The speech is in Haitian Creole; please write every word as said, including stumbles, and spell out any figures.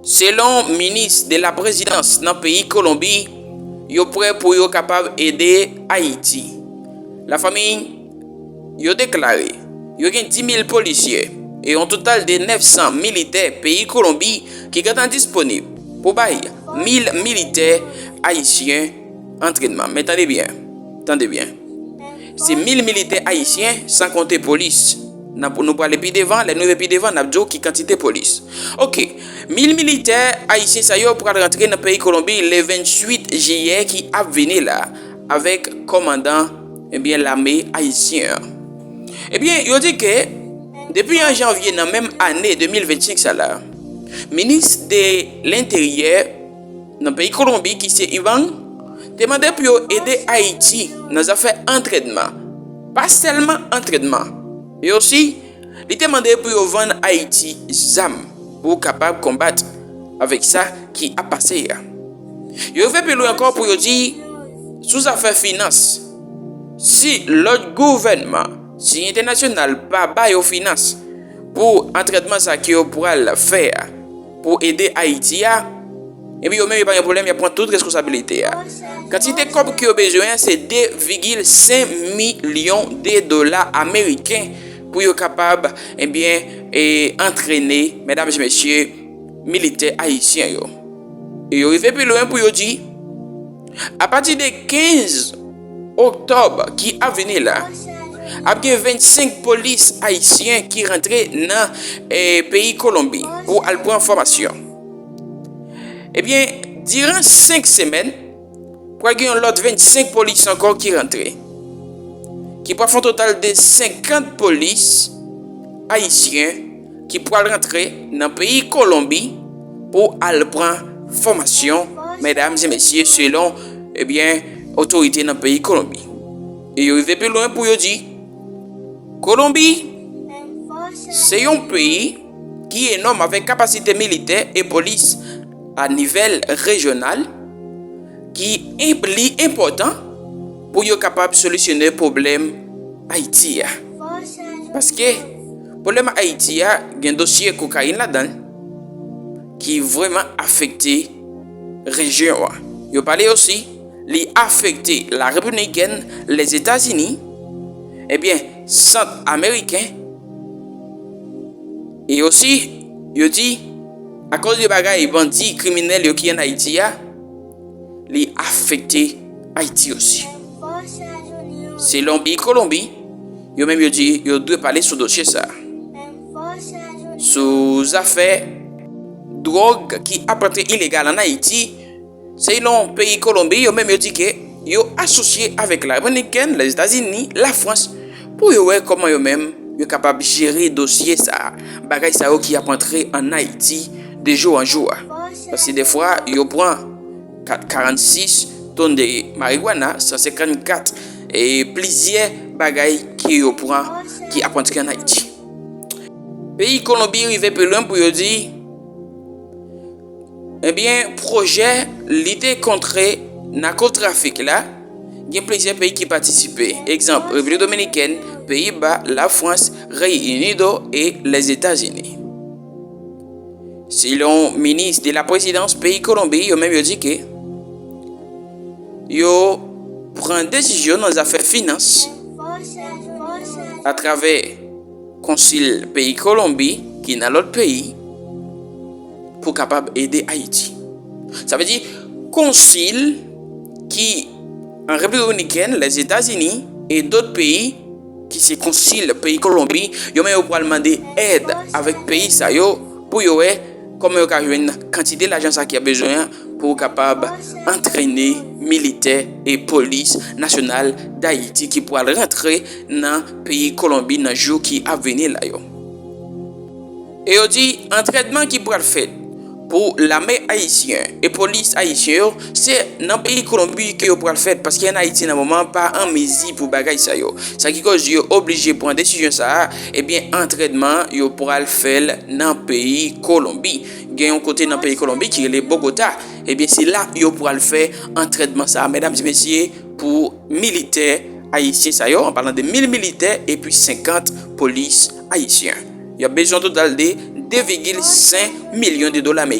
Selon minis de la prezidans nan peyi Kolonbi, yo prè pou yo kapab ede Ayiti. Lafanmi yo deklare yo gen dis mil polisye e yon total de nèf san militè peyi Kolonbi ki gentan disponib pou bay mil militè ayisyen antrenman. Men tande byen, tande byen. Se mil militè ayisyen, san konte polis. N ap, nou prale pi devan, lè nou rive pi devan, n ap di w ki kantite polis. Oke, mil militè ayisyen sa yo pral rantre nan peyi Kolonbi le venntuit jiyè ki ap vini la, avèk kòmandan, ebyen, lame ayisyen an. Ebyen, yo di ke depi an janvye nan menm ane de mil vennsenk sa la, minis de lenteryè nan peyi Kolonbi ki se Ubang, te mande pou yo ede Ayiti nan zafè antrènman. Pa sèlman antrènman, e osi, li te mande pou yo vann Ayiti zam pou kapab konbat avèk sa ki ap pase a. Yo rive pi lwen ankò pou yo di, sou zafè finans, si lòt gouvènman, si entènasyonal pa ba yo finans pou antrènman sa ke yo pral fè a, pou ede Ayiti a, epi yo menm yo pa gen pwoblèm, y ap pran tout responsabilite a. Kantite kòb ke yo bezwen an, se de vigil senk milyon de dola ameriken pou yo kapab, ebyen, e, antrene, medam e mesye, militè ayisyen yo. E yo rive pi lwen pou yo di, apati de kenz oktòb ki ap vini la, ap gen vennsenk polis ayisyen ki rantre nan, eh, peyi Kolonbi pou al pran fòmasyon. Ebyen, diran senk semèn, pral gen yon lòt vennsenk polis ankò ki rantre, ki pral fè yon total de senkant polis ayisyen ki pral rantre nan peyi Kolonbi pou al pran fòmasyon, medam e mesye, selon, ebyen, otorite nan peyi Kolonbi. E yo rive pi lwen pou yo di, Kolonbi se yon peyi ki enòm avèk kapasite militè e polis a nivel rejyonal ki enp-, li enpòtan pou yo kapab solisyone pwoblèm Ayiti a. Paske pwoblèm Ayiti a gen dosye kokayin ladan l ki vrèman afekte rejyon an. Yo pale osi, li afekte La République Dominicaine, Lèzetazini, ebyen, Sant Ameriken, e osi, yo di, akoz de bagay bandi kriminèl yo ki ann Ayiti a, li afekte Ayiti osi. Selon peyi Kolonbi, yo menm yo di yo dwe pale sou dosye sa a. Sou zafè dwòg ki ap rantre ilegal ann Ayiti, selon peyi Kolonbi, yo menm yo di ke yo asosye avèk La République Dominicaine, Lèzetazini, Lafrans, pou yo wè kòman yo menm yo kapab jere dosye sa a, bagay sa yo ki ap antre ann Ayiti de jou an jou a. Paske defwa, yo pran kat-, karannsis tonn de marigwana, san senkannkat, e plizyè bagay ke yo pran ki ap antre ann Ayiti. Peyi Kolonbi rive pi lwen pou yo di, ebyen, pwojè lite kont nakotrafik la, gen plizyè peyi ki patisipe. Egzanp, Repiblik Dominikèn, Peyiba, Lafrans, Reino Unido e Lèzetazini. Selon minis de la prezidans peyi Kolonbi, yo menm yo di ke yo pran desizyon nan zafè finans atravè konsil peyi Kolonbi ki nan lòt peyi pou kapab ede Ayiti. Sa vle di konsil ki an Repiblik Dominikèn, Lèzetazini e dòt peyi ki se konsil peyi Kolonbi, yo menm yo pral mande èd avèk peyi sa yo pou yo wè kòman yo ka jwenn kantite lajan sa ki ap bezwen an pou kapab antrene militè e polis nasyonal Dayiti ki pral rantre nan peyi Kolonbi nan jou ki ap vini la yo. E yo di antrènman ki pral fèt pou lame ayisyen e polis ayisyen yo, se nan peyi Kolonbi ke yo pral fèt, paske ann Ayiti nan moman pa an mizi pou bagay sa yo. Sa ki koz yo oblije pran desizyon sa a, ebyen, antrènman yo pral fè l nan peyi Kolonbi. Gen yon kote nan peyi Kolonbi ki rele Bogota. Ebyen, se la yo pral fè antrènman sa a, medam e mesye, pou militè ayisyen sa yo, an palan de mil militè epi senkant polis ayisyen. Y ap bezwen yon total de de vigil senk milyon de dola ameriken.